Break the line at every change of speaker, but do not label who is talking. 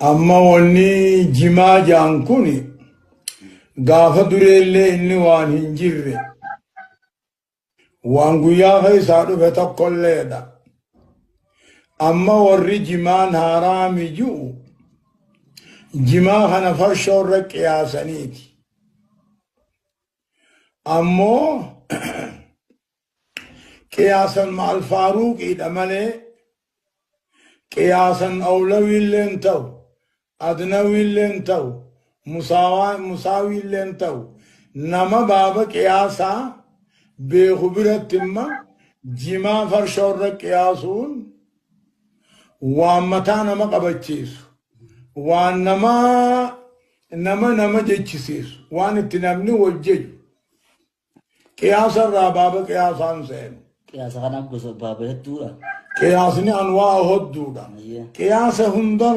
Amma wanni jimaa jaan kun gaafa dureellee inni waan hin jirre, waan guyyaa keessaa dhufe tokkolleedha. Amma warri jimaan haraami ji'u jimaa kana farshoo irra qiyaasaniiti. Ammoo qiyaasan ma'al faaruuqiidha malee qiyaasan awlawiilleen ta'u, adnawiilleen ta'u, musaawiilleen ta'u, nama baaba qiyaasaa beeku biratti imma jimaa farshoo irra qiyaasuun waan mataa nama qabachiisu, waan nama nama nama jechisiisu, waan itti namni wal jeju. Qiyaasa irraa baaba qiyaasaan seenu.
Qiyaasa kana gosa baaba hedduudha.
Qiyaasni anwaa hodduudha.
Ayyee.
Qiyaasa hunda